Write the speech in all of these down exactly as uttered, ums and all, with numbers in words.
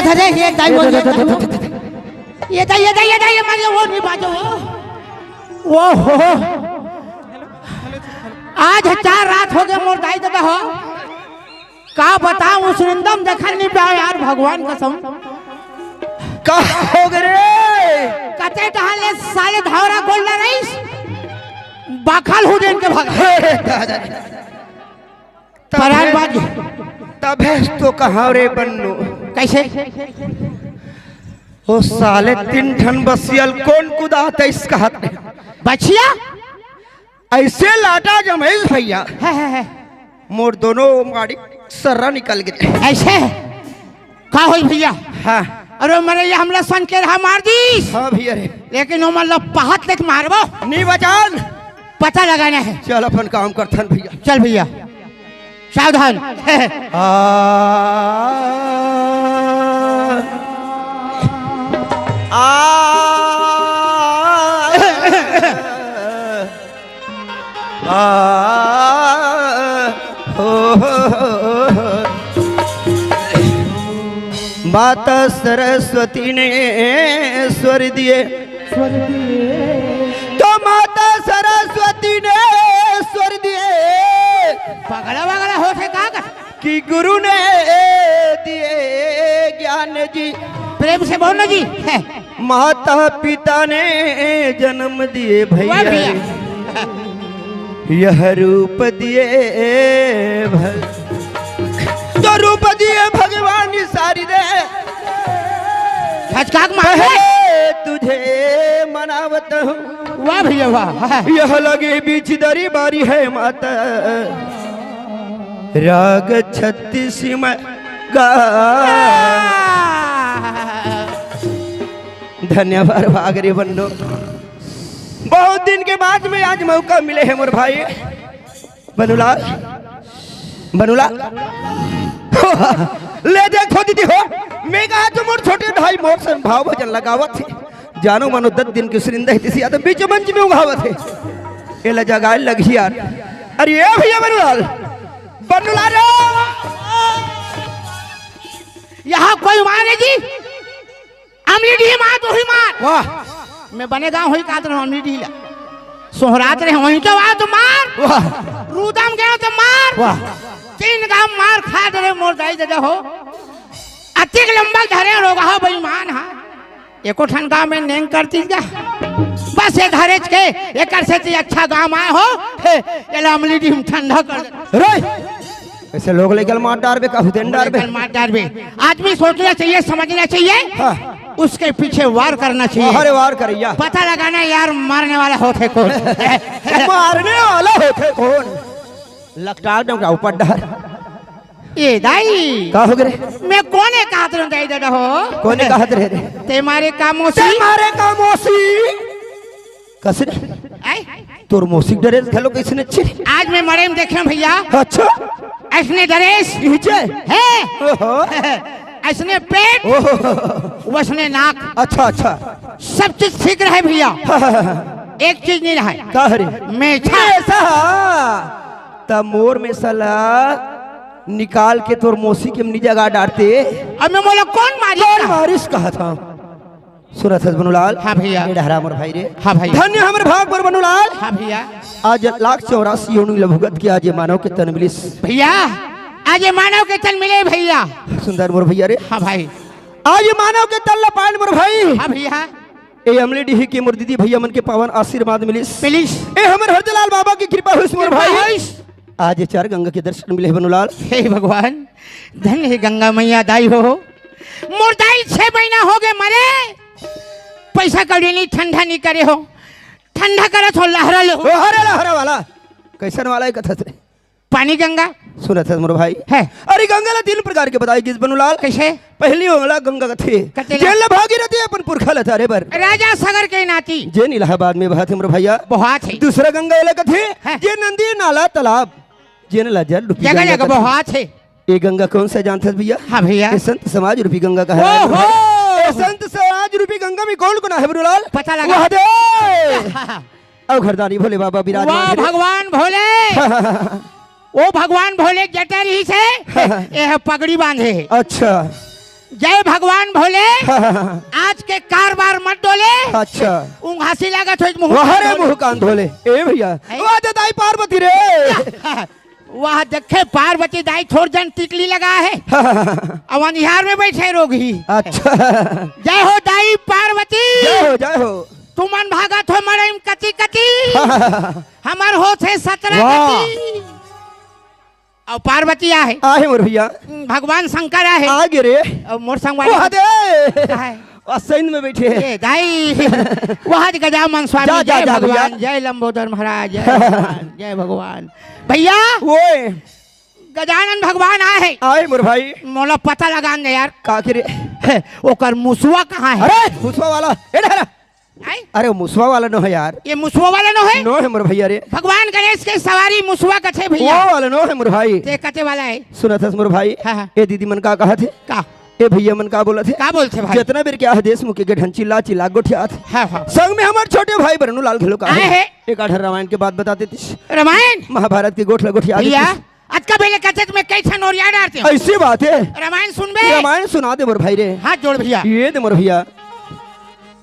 अरे ये दाई, वो ये दाई, ये दाई, ये दाई, ये दाई, ये मारिए, वो नहीं बाजो, वो। वो हो। आज चार रात हो गए मोर दाई ददा हो। का बताऊं, उस निंदम देखन नहीं पाया यार, भगवान कसम। का हो गए रे? कते कहा ले साले धावरा गोल्डा रईस। बाखल हो दिन के भाग। हे दादा रे। तब परान है, बाज। तब है तो कहा रे बन्नू। कैसे? ओ साले तीन ठन बसियल कोन कुदात है इसका हाथ में? बछिया? ऐसे लाटा जमेश भैया। है, है, है। मोर दोनों माड़ी सर्रा निकल गए। ऐसे? का होई भैया? हाँ। अरे मरे ये हमला सन के रहा मार दीस। हाँ भैया रे। लेकिन ओमन ला पहात लेके मारबो। नहीं बचान। पता लगाना है। चल अपन काम करथन भैया। चल भैया। सावधान। आ, आ, आ, हो, हो, हो, हो। माता सरस्वती ने स्वर दिए, स्वर दिए। तो माता सरस्वती ने स्वर दिए। पगला वगला होथे का कर? कि गुरु ने दिए ज्ञान जी। प्रेम से बोल ना जी। है। माता पिता ने जन्म दिए भैया। वाह भैया। यह रूप दिए भग-, तो रूप दिए भगवान सारी रे। खचकाक मार दे। पहले तुझे मनावत हूँ। वाह भैया वाह। यह लगे बीच दरी बारी है माता। राग छत्तीस में गा। धन्यवाद भाग रे बन्नू। बहुत दिन के बाद में आज मौका मिले है मोर भाई। बनुलाल, बनुलाल। ले देखो दीदी हो, मैं कहा तो मोर छोटे भाई मोर सन भाव भजन लगावत हे। जानो मानो दस दिन के सुरिंदा ही तिसिया तो बीच मंच में उघावत हे। एला जगाए लगही यार। अरे ए भैया बनुलाल, बनुलाल रे। यहाँ कोई मारे जी? अमली डीह मार तो ही मार। वाह। मैं बने गाँव होई कात रहूं अमली डीह ला। सोहरात रहे वहीं तो आ तो मार। वाह। रूदम गया तो मार। वाह। तीन गांव मार खा दे रे मोर दाई ददा हो। अतिक लंबा धरे रोगहा बेईमान हा। एको ठन गांव में नेंग करती जा। बस ये धरेच के एकर से ती अच्छा गांव आए हो। हे, एला अमली डीह में ठंडा कर दे। रे। ऐसे लोग लेकर मार डारबे, कहू देन डारबे। लेकर मार डारबे। आदमी सोचना चाहिए, समझना चाहिए। हाँ। उसके पीछे वार करना चाहिए। अरे वार करैया। पता लगाना यार, मारने वाला होथे कौन। मारने वाला होथे कौन? लकटा डोंगरा ऊपर डहर। ए दाई। का हो गे रे? मैं कोने कहत रहे दाई ददा हो? कोने कहत रहे रे? ते मारे का मौसी? ते मारे का मौसी? कस रे? आय? तोर मौसी के ड्रेस घलो कइसने अच्छे रे। आज मैं मड़ई में देखे हंव भैया। अच्छा। अइसने ड्रेस। इहिचे? हे। ओहो। अइसने पेट। ओहो। वइसने नाक। अच्छा, अच्छा। सब चीज ठीक रहे भैया। हाँ, हाँ, हाँ। एक चीज नहीं रहे। का हरे? मेछा। मेछा। त मोर मेछा ला निकाल के तोर मौसी के मनी जगा डारते। अब मैं मोला कौन मारिस कौन का? मारिस कहत हंव? सुनत हस बनुलाल? हाँ भैया। ए डहरा मोर भाई रे। हाँ भाई। धन्य हमर भाग मोर बनुलाल। हाँ भैया। आज लाख चौरासी योनि ल भुगत के आज ये मानव के तन मिलिस। भैया, आज ये मानव के तन मिले भैया। सुंदर मोर भैया रे। हाँ भाई। आज ये मानव के तन ल पान मोर भाई। हाँ भैया। ए अमली डीह के मोर दीदी भैया मन के पावन आशीर्वाद मिलिस। मिलिस। ए हमर हरदलाल बाबा की कृपा होइस मोर भाई। होइस। आज ये चार गंगा के दर्शन मिले हे बनुलाल। हे भगवान, धन्य हे गंगा मैया दाई हो। मोर दाई छह महीना हो गए मरे, पैसा कौड़ी नहीं, ठंडा नहीं करे हो, ठंडा करत हो लहरा लो। ओ, हरे लहरा वाला, कइसन वाला हे कथस रे? पानी गंगा। सुनत हस मोर भाई। हे। अरे गंगा ला तीन प्रकार के बताए गिस बनुलाल। कइसे? पहली ओला गंगा कथे। कथे ला। जेन ला भागीरथी अपन पुरखा ला तारे बर। राजा सागर के नाती। जेन इलाहाबाद में बहत हे मोर भैया। बहत हे। दूसरा गंगा एला कथे। हे। जेन नदी नाला तालाब। जेन ला जल रूपी जगह गंगा जगह कथे। बहत हे। ए गंगा कौन सा जानत हस भैया? हाँ भैया। ए संत समाज रूपी गंगा कहे। ओहो! ए संत समाज रूपी गंगा में कौन कौन आहे बनुलाल? पता लगा। वह दे। अउ घरदानी भोले बाबा विराजमान वाह हे रे। भगवान भोले। ओ भगवान भोले जटा रहिस हे। ए ह पगड़ी बांधे हे। अच्छा। जय भगवान भोले। आज के कारबार मत डोले। अच्छा। उंघासी लागत होई मुंह वाह रे, कान धोले। मुंह कान धोले। ए भैया, है? वाह दे दाई पार्वती रे। वाह देखे पार्वती दाई थोर जन टिकली लगा है। अउ अंधियार में बैठे रोगही। अच्छा। जय हो दाई पार्वती। जय हो, जय हो। तुमन भागत हो मड़ई म कति कति। हमर होत हे सतरा वाह। कति। अउ पार्वती आहे। आहे मोर भैया। भगवान शंकर आहे। आ गे रे। अउ मोर संगवारी वाह दे। आहे। वाह सैन में बैठे हे। ए दाई। वाह गजानन स्वामी, जा, जा, जय जा भैया। भगवान, जय लंबोदर महाराज, जय भगवान, जय भगवान। भैया, ओए। गजानन भगवान आहे। आहे मोर भाई। मोला पता लगान दे यार। का के रे? हे, ओकर मुसवा कहाँ हे? अरे, मुसवा वाला। ए, डहरा। आई? अरे, मुसवा वाला नो हे यार। ये मुसवा वाला नो हे? नो हे मोर भैया रे। भगवान गणेश के सवारी मुसवा कथे भैया। वो वाला नो हे मोर भाई। ते कथे वाला हे? सुनत हस मोर भाई। हाँ, हाँ। ए दीदी मन का कहत हे? का? ए भैया मन का बोलत हे? का बोलथे भाई? जतना बेर के आदेश मुके के ढन चिल्ला चिल्ला गोठियात हे। हाँ, हाँ। संग में हमर छोटे भाई बरनू लाल घलो का आए हे? हे। एक आठ रामायण के बात बता देतिस। रामायण? महाभारत के गोठ ल गोठिया भैया, देतिस। अतका बेले कथे त मैं कई ठन ओरिया डारते हूँ। ऐसी बात हे। रामायण सुनबे? रामायण सुना दे मोर भाई रे। हाथ जोड़ भैया। ये दे मोर भैया।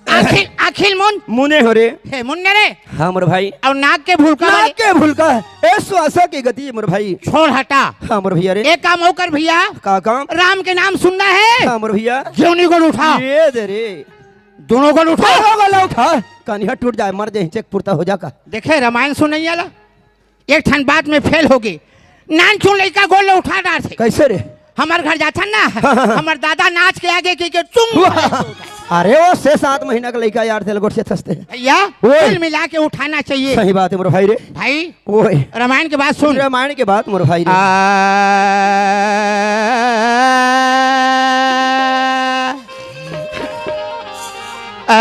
अखिल, अखिल मुन। मुने हो रे। हे मुन्ने रे। हाँ मोर भाई। अउ नाक के भुलका नाक वाले। के भुलका। ए श्वासा के गति मोर भाई। छोड़ हटा। हाँ मोर भैया रे। एक काम अउ कर भैया। का काम? राम के नाम सुनना हे। हाँ मोर भैया। जोनी गोड़ उठा। ये दे रे। दोनों गोड़ उठा। दोनों गोड़ उठा। कनिहा टूट जाए, मर जाए, चेक पुरता हो जा का। देखे रामायण सुनइया ला। एक ठन बात में फेल होगे। नानचुन लइका गोड़ ल उठा डारथे। कैसे रे? हमर घर जाथन ना, हाँ, हाँ, हाँ। हमर दादा नाच के आगे के, के चुंग। वाह। अरे वो से सात महीना का लइका यार, तेल गोठ से थसते। भैया, ओए। कुल मिला के उठाना चाहिए। सही बात हे मोर भाई रे। भाई, ओए। रामायण के बात सुन। रामायण के बात मोर भाई रे। आ, आ, आ।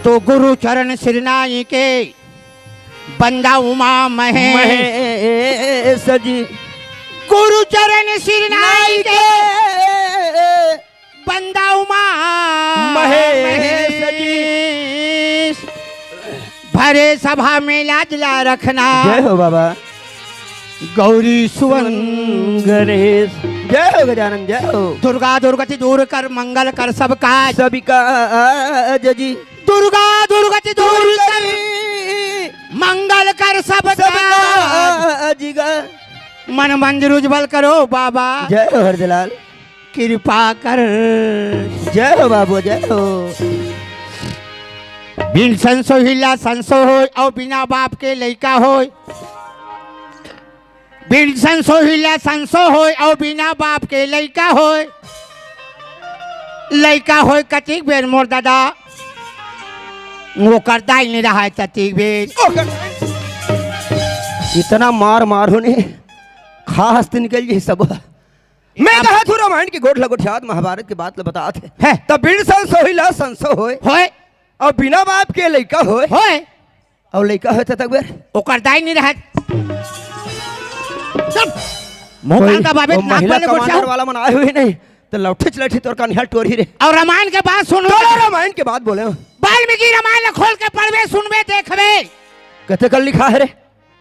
तो गुरु चरण सिरनाई के बंदा उमा महेश। महेश जी। गुरु चरण सिरनाई के बंदा उमा महेश जी। महेश। भरे सभा में लाज ला रखना। जय हो बाबा। गौरी सुवन गणेश। जय हो गजानन, जय हो। दुर्गा दुर्गति दूर कर, मंगल कर सब काज। सभी काज जी। दुर्गा दुर्गति दूर कर, मंगल कर सब सब काज। काज गा। मन मंदिर उज्जवल करो बाबा। जय हो हरदलाल। कृपा कर। जय हो बाबू, जय हो। बिन संसो हिला संसो होय, अउ बिना बाप के लइका होय। बिन संसो हिला संसो होय, अउ बिना बाप के लइका होय। लइका होय कतिक बेर मोर दादा, ओकर दाई नइ रहय ततिक बेर। ओकर इतना मार मार होने, खा हस्ती निकल गई सब। मैं अब कहा थू रामायण के गोठ ल गोठियात, महाभारत के बात ल बतात हे। हैं। तब बिन संसो हिला संसो होय। होय। अउ बिना बाप के लइका होय। होय। अउ लइका होय त तक बेर। ओकर दाई नइ रहत। चुप। मुंह कोई कान दबाबे, वो नाक महिला वाले गोठिया कमांडर हो। वाला मन आए हुए नहीं, त लौठे चलठी तोर कान हिला टोरही रे। अउ रामायण के बात सुन। चलो रामायण के बात बोले। वाल्मीकि रामायण ल खोल के पढ़बे, सुनबे, देखबे। कते कल लिखा हे रे?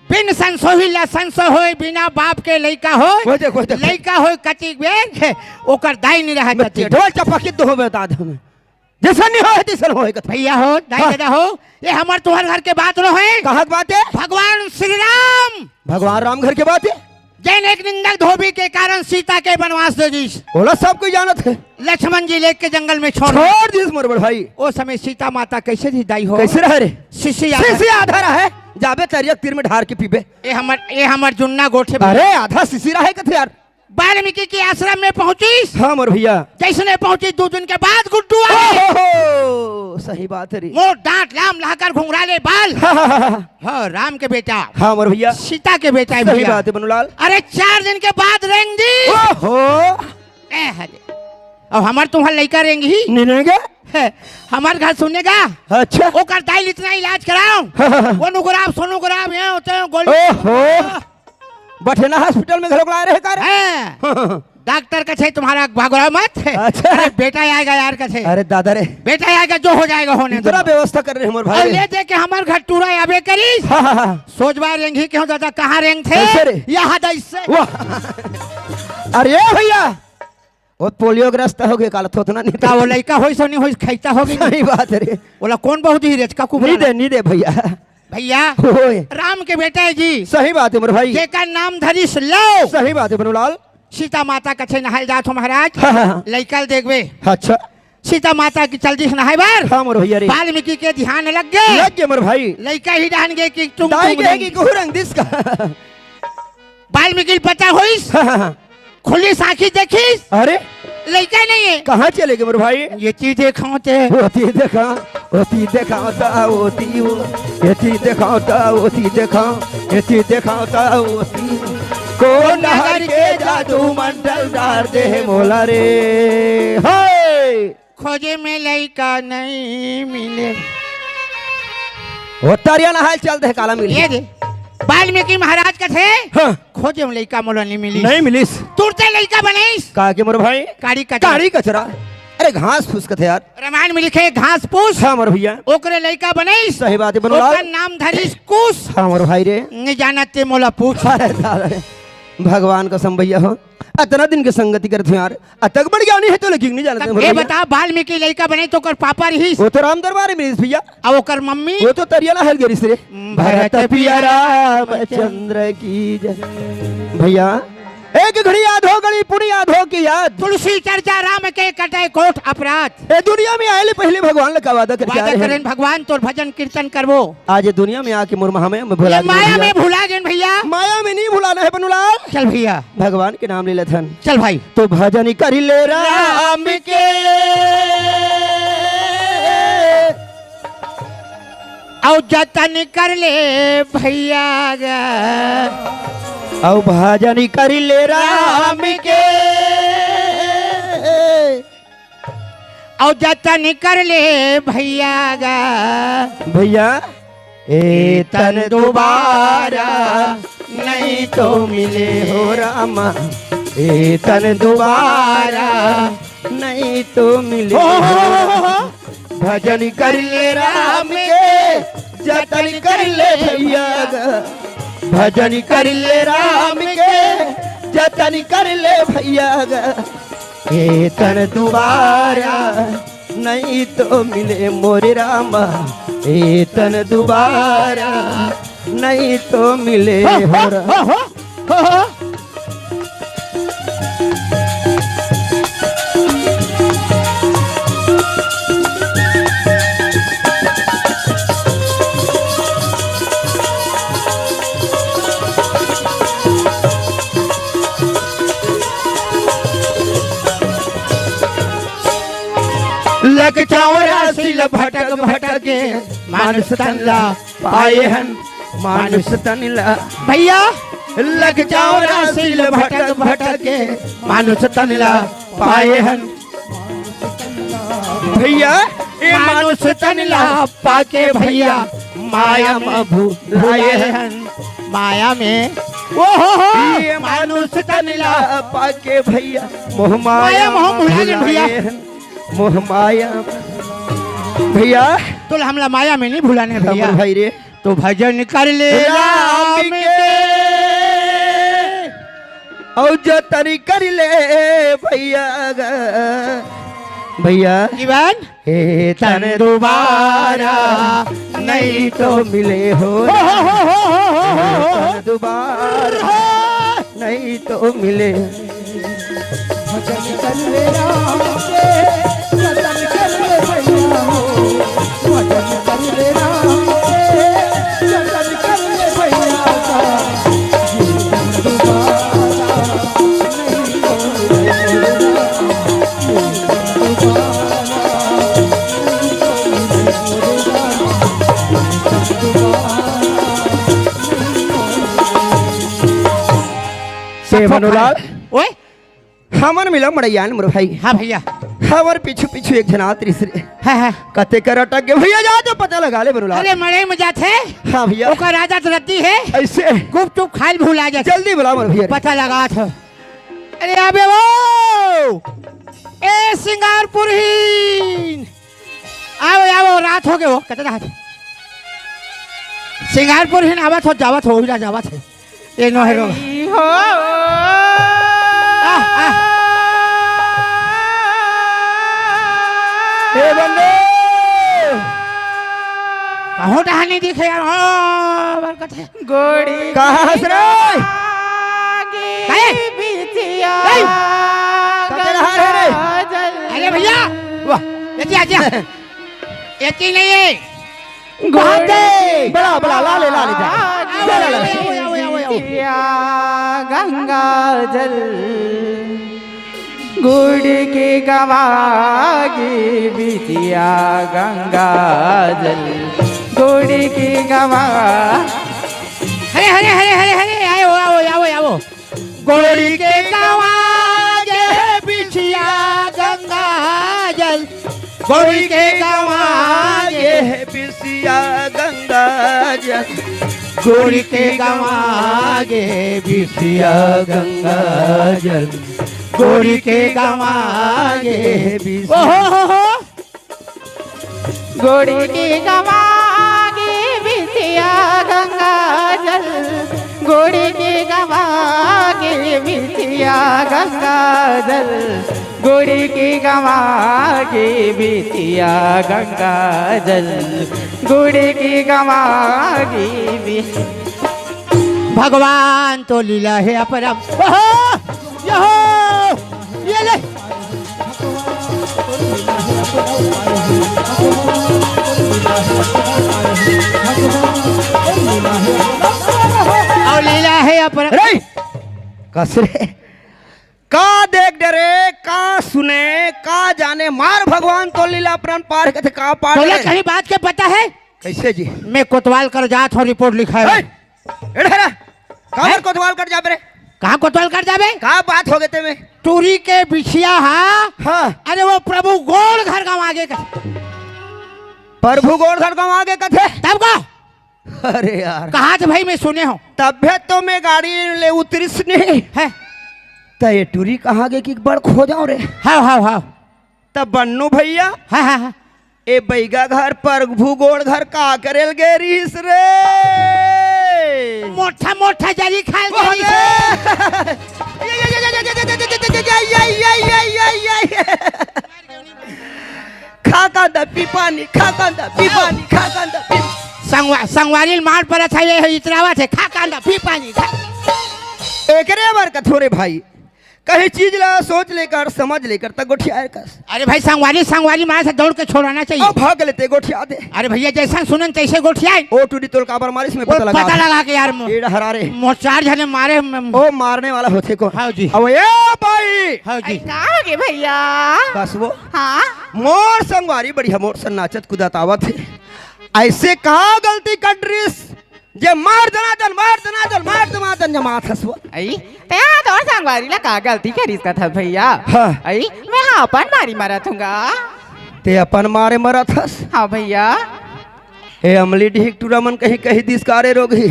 बिन संसो हिला संसो होय, बिना बाप के लइका होय। वो देख, वो देख। लइका होय कतिक बेर, ओकर दाई नइ रहय मैं ततिक। ढोल चपकी दो बता दे हमें। जैसा नहीं होय, तैसा होय कत। भैया हो, दाई हाँ। दादा हो, ये हमर तुंहर घर के बात नोहे। कहाँ के बात हे? भगवान श्री राम। भगवान राम घर के बात हे? जैन एक निंदक धोबी के कारण सीता के बनवास दे दीस। ओला सब कोई जानत हे। लक्ष्मण जी लेके जंगल में छोड़ छोड़ दीस मोर बड़ भाई। ओ समय सीता माता कैसे रही दाई हो? कैसे रहे रे? शिशि आधा। शिशि आधा रहे, जाबे तरिया तीर में ढार के पीबे। ए हमर, ए हमर जुन्ना गोठे। अरे आधा शिशि रहे कथे यार। वाल्मीकि के आश्रम में पहुंचिस। हाँ मोर भैया। जैसने पहुंची दू दिन के बाद गुड्डू आ गए। ओहो, सही बात हे रे। मोर डांट लाम लाकर घुंघराले बाल। हाँ, हाँ, हाँ, हाँ। हाँ, राम के बेटा। हाँ मोर भैया। सीता के बेटा हे सही भैया। बात हे मनुलाल। अरे चार दिन के बाद रेंग दीस। ओहो। ए हरे। अब हमर तुंहर लइका रेंगही। नइ रेंगे। हे, हमर घर सुनेगा। अच्छा। ओकर दाई ल इतना इलाज कराओ। हाँ, हाँ, हाँ। वो नुगराब, सोनू गुराब, ये होते हैं गोली। ओहो। बठेना हॉस्पिटल में घलोक लाए रहे का रे? हैं। डॉक्टर कथे तुम्हारा घबराओ मत। अच्छा। अरे बेटा आएगा यार कथे। अरे दादा रे। बेटा आएगा, जो हो जाएगा होने दो। इतना व्यवस्था कर रहे हमर अउ भाई। ले दे के हमर घर टूरा आबे करिस। हाँ, हाँ, हाँ। सोचबा रेंगही के हो दादा, कहाँ रेंगथे? कैसे रे? यहाँ दा इससे। वाह। अरे भैया, वो पोलियो ग्रस्त हो गए, काल थोथना नहीं का वो लइका होइस हो नहीं होइस, खैता हो गई। सही बात है रे। बोला कौन बहुत ही रेचका कुबरा नहीं दे, नहीं दे भैया। भैया, होए। राम के बेटा है जी। सही बात है मोर भाई। जेकर नाम धरिस लव। सही बात है बनूलाल। सीता माता कथे नहाय जात हो महाराज। हाँ, हाँ, हाँ। लइका ल देखबे। अच्छा। सीता माता के चल दिस नहाय बर। हाँ मोर भैया रे। वाल्मीकि के ध्यान लग गे। लग गे मोर भाई। लइका ही डाहन गे कि टुंग दाई टुंग गे नहीं। कि कुहू रंग दिस का। वाल्मीकि ल पता होइस। हाँ, हाँ, हाँ। खुलिस आँखी देखिस। अरे। लइका नहीं है। कहाँ चले गे मोर भाई? ये चीज देखाओ ते। ओती देखा, ओती देखा, ता ओती ओ। ये चीज देखा, ता ओती देखा, ये चीज देखा, ता ओती। कौन नगर के जादू मंडल डार दे हे मोला रे। हे! खोजे में लइका नहीं मिले। वो तरिया नहाय चल दे, काला मिले। ये दे। वाल्मीकि महाराज कथे, हाँ। खोजे में लइका मोला नहीं मिलिस। नहीं मिलिस। तुरते लइका बनइस। का के मोर भाई? काड़ी कचरा। काड़ी कचरा। अरे घास फूस कथे यार। रामायण में लिखे घास फूस। हाँ मोर भैया। ओकरे लइका बनइस। सही बात है बनूलाल। ओकर नाम धरिस कुस। हाँ मोर भाई रे। नहीं जानत ते मोला पूछ। अरे दादा रे। भगवान कसम भैया हो। अतना दिन के संगति करत हो यार, अतक बड़ ज्ञानी है तो लेकिन नहीं जानत तब भैया। ये बता, वाल्मीकि लइका बने तो ओकर पापा रहिस। वो तो राम दरबार में रहिस भैया। अब ओकर मम्मी? वो तो तरिया नहाय ल गे रहिस रे। भरत पिया रामचंद्र की जय। भैया, एक घड़ी याद हो, घड़ी पुनि याद हो कि याद। तुलसी चर्चा राम के कटे कोट अपराध। ए दुनिया में आए ले पहले भगवान ल का वादा करके वादा आए हैं। करेन भगवान तोर भजन कीर्तन करबो। आज ये दुनिया में आके मोर माया में भुला ये गेन माया भैया। में भुला गेन भैया। माया में नहीं भुलाना है बनूलाल। चल भैया। भगवान के नाम ले लेथन। चल भाई। तो भजन कर ले राम के। अउ जतन कर ले भैया गा। अउ भजन कर ले राम के। अउ जतन कर ले भैया गा। भैया, ए तन दोबारा नहीं तो मिले हो रामा, ए तन दोबारा नहीं तो मिले हो। भजन कर ले राम के, जतन कर ले भैया गा। भजन कर ले राम के, जतन कर ले भैया गा। ए तन दोबारा नहीं तो मिले मोरे रामा, ए तन दोबारा नहीं तो मिले हो रामा। लक चौरासी ल भटक भटक के मानुष तन ला पाए हन, मानुष तन ला। भैया, लक चौरासी ल भटक भटक के मानुष तन ला पाए हन। भैया, ए मानुष तन ला पाके भैया माया म भुलाए हन। माया में, ओ हो हो। ए मानुष तन ला पाके भैया मोह माया माया मोह भुला गेन भैया। भुलाए हन। मोह माया। भैया। तो हमला माया में नहीं भुलाने भैया। हमर भाई रे। तो भजन कर ले राम राम के। के। अउ जतन कर ले भैया गा। भैया। जीवन। हे तन दोबारा नहीं तो मिले हो। हो, हो, हो। तन दोबारा नहीं तो मिले। भजन कर ले राम के, जतन कर ले भैया हो। भजन कर ले राम के, जतन कर ले भैया का। जीवन दोबारा नहीं तो मिले। से मनुलाल, ओए? हमन मिला मड़ैयान मोर भाई। हाँ भैया। हमर पीछू पीछू एक झन आत रिस रे। हाँ, हाँ। कते कर अटक गे भैया, जा तो पता लगा ले मनुलाल। अरे मड़ई में जाथे। हाँ भैया। ओकर आदत रद्दी हे। ऐसे। गुपचुप खाइल भुला जाथे। जल्दी बुला मोर भैया। पता लगा था। अरे आबे वो, ए सिंगारपुरहीन, आवो, आवो, रात हो गे वो, कते रात? सिंगारपुरहीन आवत हो, जावत हो, ओहिला जावत हे। ए नो हेरो। आई हो। आह, आह। ए बंदे। कहो डहानी दिखे यार, हो, बरकत हे। गोड़ी कहाँ हंस रहे? आगे काहे? बिछिया काहे? कते रहा रे रे? गंगा जल। अरे भैया, वाह, एती आ जा। एती नहीं है। गोड़ी बड़ा, बड़ा, ला ले, ला ले, जा। आगे ला, ला, ला। बिछिया गंगा जल। गुड़ के गवा गे बिछिया गंगा जल, गुड़ के गवा। हरे, हरे, हरे, हरे, हरे, आयो, आओ, आओ, आओ। गुड़ के गवा गे बिछिया गंगा जल, गुड़ के गवा गे बिछिया गंगा जल, गुड़ के गवा गे बिछिया गंगा जल। गोरी के गवा गे बिस- ओहो हो हो। गोरी के गवा गे बिछिया गंगा जल, गोरी के गवा गे बिछिया गंगा जल, गोरी के गवा गे बिछिया गंगा जल, गोरी के गवा गे बिछिया। भगवान तो लीला है अपरम। ओहो! यहो! ये ले! और लीला है अपरम। रे! कस रे? का देख डरे, का सुने, का जाने, मार भगवान तो लीला अपरम पार कथे का पार तोला डरे? कहीं बात के पता है? कैसे जी? मैं कोतवाल कर जात हूँ, रिपोर्ट लिखाए। ए, एड़े हरा, काबर हैं? कोतवाल कर जाबे रे? कहाँ कोतवाल कर जाबे? का बात हो गए ते में? टूरी के बिछिया हा। हाँ। अरे वो प्रभु गोड़ घर गाँव आगे का। प्रभु गोड़ घर गाँव आगे कथे? तब का? अरे यार। कहाँ थे भाई, मैं सुने हूँ। तबे तो मैं गाड़ी ले उतरिस नहीं। है। त ये टूरी कहाँ गे कि बड़ खो जाओ रे। हाँ, हाँ, हाँ। त बन्नू भैया, हाँ, हाँ, हाँ। ए बैगा घर, प्रभु गोड़ घर का करेल गे रहिस रे? मोठा मोठा जरी खाल गे रहिस रे। खा कांदा, पी पानी, खा कांदा, पी पानी, खा कांदा, पी। संगवा-, संगवारी मार परत हे, ये इतरावत हे, खा कांदा, पी पानी, खा। एकरे बर कथों रे भाई, कहीं चीज ला सोच लेकर, समझ लेकर तब गोठियाए कस। अरे भाई, संगवारी, संगवारी मार से दौड़ के छोड़ाना चाहिए। अब भाग लेते, गोठिया दे। अरे भैया, जैसा सुनन तैसे गोठियाए। ओ टूरी तोल काबर मारिस में वो पता लगा पता दे। लगा के यार, मो-, एड़ा हरा रे। मो चार जने मारे, म-, ओ मारने वाला होथे को। हाँ जी। अब ए भाई। हाँ जी। अरे का हो गे भैया? बस वो। हाँ? मोर संगवारी बढ़िया मोर सन नाचत कूदत आवत हे। ऐसे का गलती कर डरिस? जे मार दनादन, मार दनादन, मार दनादन जमात हस वो। अई, ते हा तोर संगवारी ला का गलती करिस कथस भैया? हाँ। अई, मैं हा अपन मारी मरत हूँ गा। ते अपन मारे मरत हस? हाँ भैया। ए अमली डिहिक टूरा मन कहीं कही दिस का रे रोगही।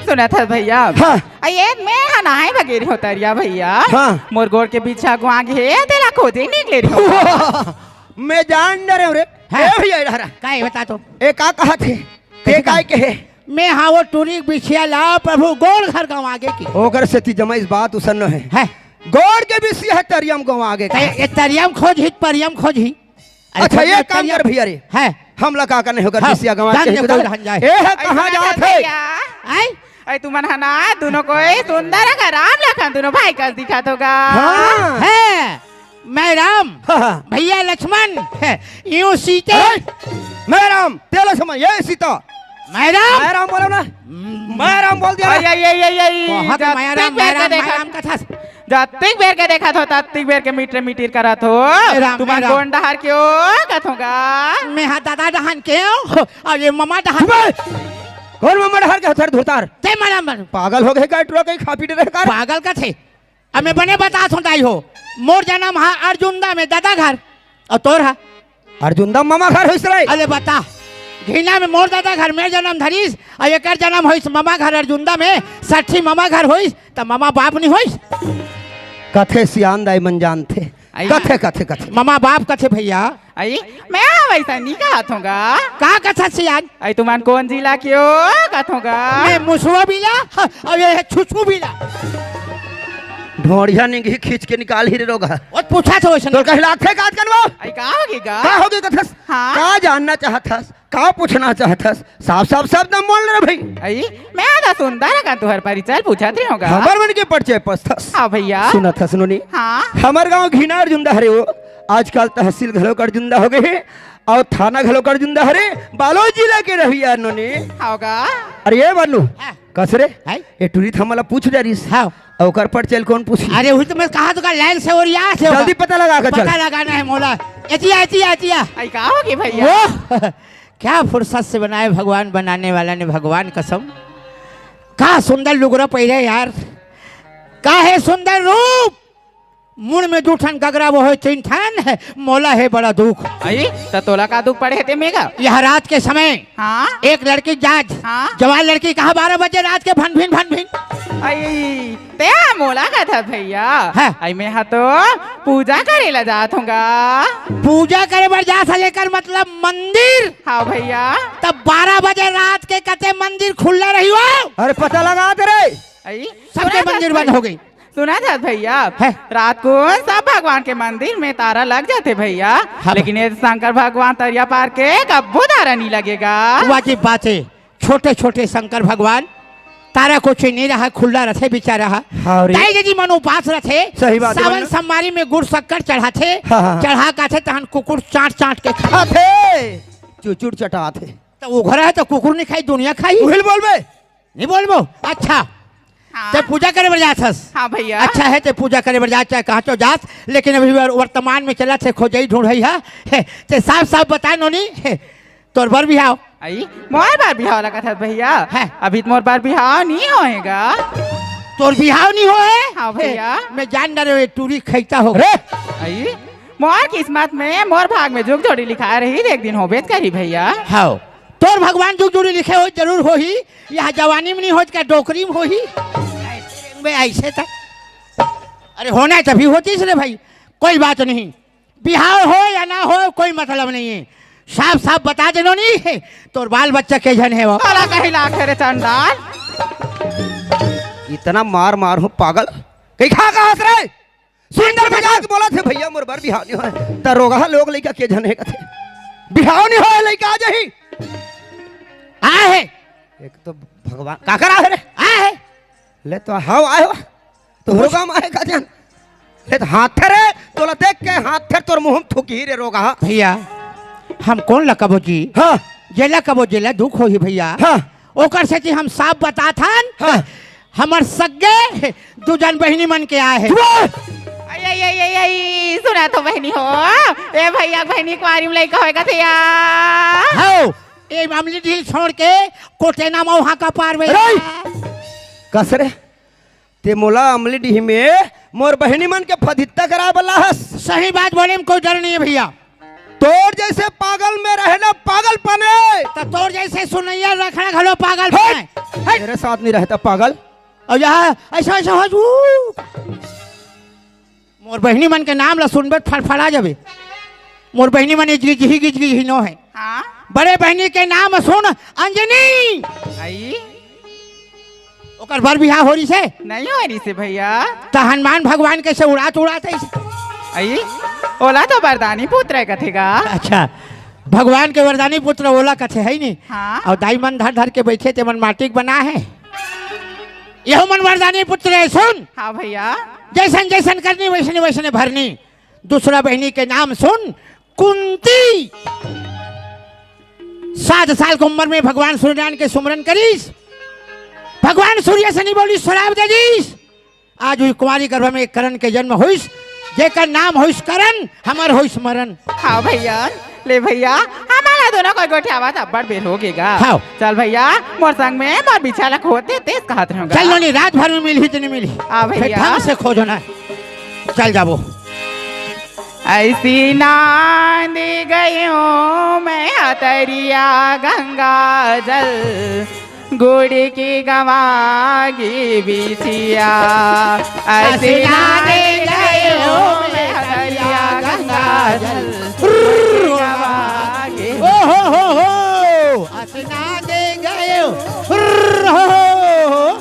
सुनत हस भैया? हाँ। अई, ए, मैं हा नहाए बगेर हो तरिया भैया। हाँ। मोर गोड़ के बिछिया गवा गे हे, तेला खोजे निकले रहो। मैं जान डरे हूँ रे। हाँ। ए भैया, एड़ा हरा। का हे बता तो? ए का कहा थे? ते कइसे काय का? कहे? मैं हा वो टूरी बिछिया ला प्रभु गोड़ घर गाँव आगे की। ओकर सेती जमाइस बात उसनो हे। हैं? गोड़ के बिछिया हे तरियम गाँव आगे का। ये तरियम खोजही, परियम खोजही। अरे अच्छा, ये खोजही काम तरियम। कर भैया रे। हैं? हमला का करने होकर हाँ, बिछिया गाँव जान आगे दे, की कोई उधर। रहन जाए। ए हे, कहाँ ऐसा जात हे? भैया। हैं? अरे तुमन हा ना, दोनों कोई सुंदर का राम लखन दोनों भाई कस दिखत हो गा। हाँ। हैं? मैं राम, हाँ, हाँ। भैया लक्ष्मण, यूं सीते। अरे, मैं राम, ते लक्ष्मण, ये सीता। मैं राम। मैं राम बोलो ना। हम्म। मैं राम बोल दिया ना। अरे, ये, ये, ये, ये, कहाँ के मैं राम, जत्तिक बेर मैं के राम, मैं देखा, राम कथस। जत्तिक बेर के देखत हो, तत्तिक बेर के मीटर मीटर करत हो। मैं राम, तुमन मैं राम। कोन डहर के हो, कथों गा? मैं हा दादा डहन के हो, और ये ममा डहन। चुप बे! कोन ममा डहर के हो, थर धुरतार? ते मैं राम बन। पागल हो गे का, टूरा कहीं खा पी डरे का? पागल कथे? अब मैं बने बतात हूँ दाई हो, मोर जनम हा अर्जुंदा में ददा घर, अउ तोर हा? अर्जुंदा ममा घर होइस रे। अरे बता, घिना में मोर ददा घर में जनम धरिस, अउ एकर जनम होइस ममा घर अर्जुंदा में, सट्ठी ममा घर होइस, त ममा बाप नहीं होइस? कथे सियान दाई मन जानथे। आई। कथे, कथे, कथे। ममा बाप कथे भैया। आई, मैं वैसा नहीं कहत हूँ गा। का कथा सियान? आई, तुमन कौन जिला के हो कहत हूँ गा? मैं मुसवा बिला, हाँ, और ये है छुछू बिला। ढोड़िया निंगी खींच के निकाल ही रे रोगा। वो पूछा था वैसे। तो कहिला थे काट कनवा। आई, का होगे गा? का होगे कथस? हाँ। का जानना चाहत हस? का पूछना चाहत हस? साफ साफ शब्द में बोल रे भाई। आई, मैं आधा सुंदर का तुहर परिचय पूछत रही हूँ गा। हमर मन के परिचय पूछथस। हाँ भैया। सुनत हस नोनी? हाँ। हमर गांव घिनार जुंदा हरे हो, आजकल तहसील घलो कर जुंदा हो गए हे और थाना घलो कर जुंदा हरे, बालोद जिला के रहिया नोनी। हाँ गा। अरे ये बानू, हाँ। कस रे? हाय। ये टूरी था मला पूछ डरिस। हाँ। और ओकर परिचय ल कौन पूछी? अरे वही तो मैं कहा तो का लाइन से और यहाँ से होगा। जल्दी पता लगा के चल। पता लगाना है मोला। एतिया, एतिया, एतिया। आई, का होगे भैया? वो क्या फुर्सत से बनाए भगवान, बनाने वाला ने भगवान कसम। का सुंदर लुगरा पहिरे यार, का है सुंदर रूप। मुड़ में दू ठन गगरा, वो है तीन ठन, मोला है बड़ा दुख। आई, त तोला का दुख पड़े हे ते मेगा? यह रात के समय हाँ? एक लड़की जात, हाँ? जवान लड़की कहा बारह बजे रात के भन भिन, भन भिन। आई, ते मोला कथस भैया। हाँ। आई, मैं हा तो पूजा करे ला जात हूँ गा। पूजा करे बर जात हस, एकर मतलब मंदिर। हाँ भैया। तब बारह बजे रात के कते मंदिर खुल्ला रही हो? अरे पता लगा दे रे। आई, सबके सुनत हस मंदिर बंद भैया? हो गई। सुनत हस भैया? है। रात को सब भगवान के मंदिर में तारा लग जाथे भैया। हाँ। लेकिन ये शंकर भगवान तरिया पार के कब्बो तारा नहीं लगेगा। वाजिब बात है। छोटे छोटे शंकर भगवान, तारा कुछ नहीं रहा, खुल्ला रथे बेचारा। हाँ रे। दाई दीदी मन उपास रथे। सही बात है, सावन मन सोमवारी में गुड़ शक्कर चढ़ाथे। हाँ, हाँ, हाँ। चढ़ा के आथे तहन कुकुर चाट चाट के खा। खाथे। चुचुर चटाथे। तो उघरा है तो कुकुर नहीं खाई, दुनिया खाई। उहिल बोलबे। नहीं बोलबो? अच्छा। हाँ। ते पूजा करे बर जात हस? हाँ भैया। अच्छा है, ते पूजा करे बर जात, चाहे कहाँ तो जात, लेकिन अभी वर-, वर्तमान में चलत हे, खोजई ढूंढई हा। हे, ते साफ साफ बता नोनी, हे, तोर बर बिहाव। आई, मोर बर बिहाव ला कथस भैया? है। अभी तो मोर बर बिहाव नहीं होएगा। तोर बिहाव नहीं होए? हाँ भैया। हे, मैं जान डरे, ये टूरी खैता हो। रे! आई, मोर किस्मत में, मोर भाग में जुग जोड़ी लिखाए रही, एक दिन होबे त करही भैया। हाँ। तोर भगवान जुग जोड़ी लिखे हो, जरूर होही। यह जवानी में नहीं होत का, डोकरी में होही। मैं ऐसे था। अरे होना है तभी होतीस रे भाई, कोई बात नहीं। बिहाव हो या ना हो, कोई मतलब नहीं है। साफ साफ बता दे नोनी, तोर बाल बच्चा के झन हे वो? काला कही लाग रे चंडाल। इतना मार मार हूँ पागल। कहीं खा कहाँ से रे? सुंदर मजाक बोलत हे भैया, मोर बर बिहाव नहीं होए। त रोगहा लोग लइका के झन हे कथे। बिहाव नहीं होए, लइका आ जाही। आए हे। एक तो भगवान, काकर आए रे? आए हे। ले तो हाव आए हो। तोहरो गाँव आए का जान। ले तो हाथ रे, तोला देख के हाथ रे तोर मुँह में थूकही रे रोगहा। भैया, हम कोन ला कबो जी? हाँ। जेला कबो जेला दुख होही भैया। हाँ। ओकर सेती हम साफ बतात हन। हाँ। हमर सग्गे दू झन बहिनी मन के आए हे। चुप! आई, आई, आई, आई, आई, सुना तो बहिनी हो। ए भैया, बहिनी कुंवारी में लइका होएगा थे या? हौ, ए अमली डीह छोड़ के कोटेना मौहा का पार में। रे! कस रे, ते मोला अमली डीह में मोर बहिनी मन के फदित्ता करा बला हस। सही बात बोले में कोई डर नहीं है भैया। तोर जैसे पागल में रहे ना पागल पने। त तोर जैसे सुनैया रखना घलो पागल हट! पने। हट! मेरे साथ नहीं रहता पागल। और यहाँ ऐसा, ऐसा हो जू। मोर बहिनी मन के नाम ला सुनबे त फड़फड़ा जाबे। मोर बहिनी मन गिजगिजही गिजगिजही नो है। हाँ? बड़े बहिनी के नाम सुन अंजनी। आई? ओकर बर बिहाव हो रहिसे? नहीं हो रहिसे भैया। त हनुमान भगवान कैसे उड़ात उड़ात है? आई, ओला तो वरदानी पुत्र कथे गा। अच्छा, भगवान के वरदानी पुत्र ओला कथे है नी। हाँ। और दाई मन धर धर के बैठे ते मन माटी के बना है। यहो मन वरदानी पुत्र है, सुन। हाँ भैया। जैसन जैसन करनी वैसने वैसने भरनी। दूसरा बहिनी के नाम सुन, कुंती। सात साल के उम्र में भगवान सूर्यनारायण के सुमरन करिस। भगवान सूर्य से नहीं बोली, श्राप दे दीस। आज हुई कुंवारी गर्भ में एक करण के जन्म होइस, जेकर नाम होइस करण, हमर होइस मरण। हाँ भैया, ले भैया, हमारा दोनों को गोठियावा त अब्बड़ बेर हो गेगा। हाँ। चल भैया, मोर संग में मोर बिछा ला खोद दे, तेस कहत रहूंगा। चल नोनी, रात भर में मिलही त नहीं मिलही। हाँ भैया। फिर ढंग से खोजो ना। चल जाबो। ऐसी नांद गयो मैं हतरिया गंगा जल, गुड़ की गंवा गे बिछिया, असिना दे गए हो मैं हतरिया गंगा जल। गंवा गे। ओ हो हो हो, असिना दे गए हो। हो हो हो।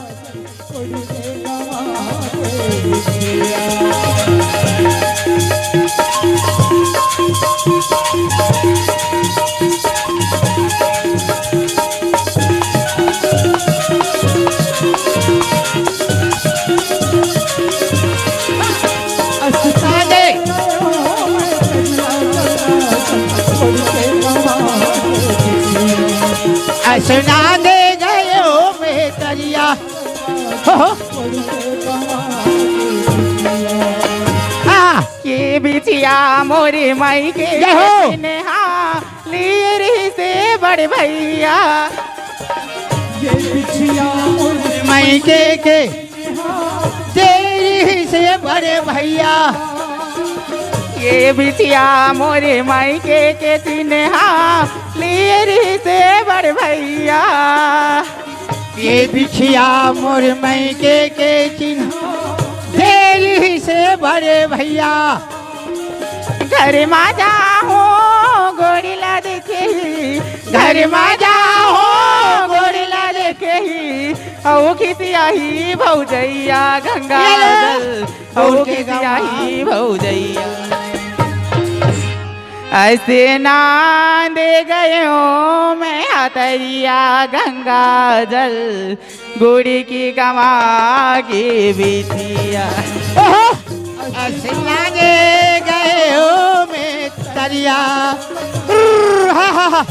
असिना दे गए हो मैं हतरिया। हो, हो। हाँ। ये बिछिया मोरे माई के जय हो। नेहा लिए रही से बड़े भैया। ये बिछिया मोरे माई के, के। तेरी से बड़े भैया। ये बिछिया मोरे माई के, के चिन्हा लिए रही से बड़े भैया। ये बिछिया मोर माई के, के चिन्हा दे रही से बड़े भैया। घर मा जाहूँ गोड़ी ला देखे ही, घर मा जाहूँ गोड़ी ला देखे ही, अउ खिसियाही भौजैया गंगा ये ले। जल, अउ अउ के खिसियाही भौजैया। असिना दे गए हो मैं हतरिया गंगा जल, गुड़ की गंवा गे बिछिया। ओहो! असिना दे गए हो मैं हतरिया। हा, हा, हा।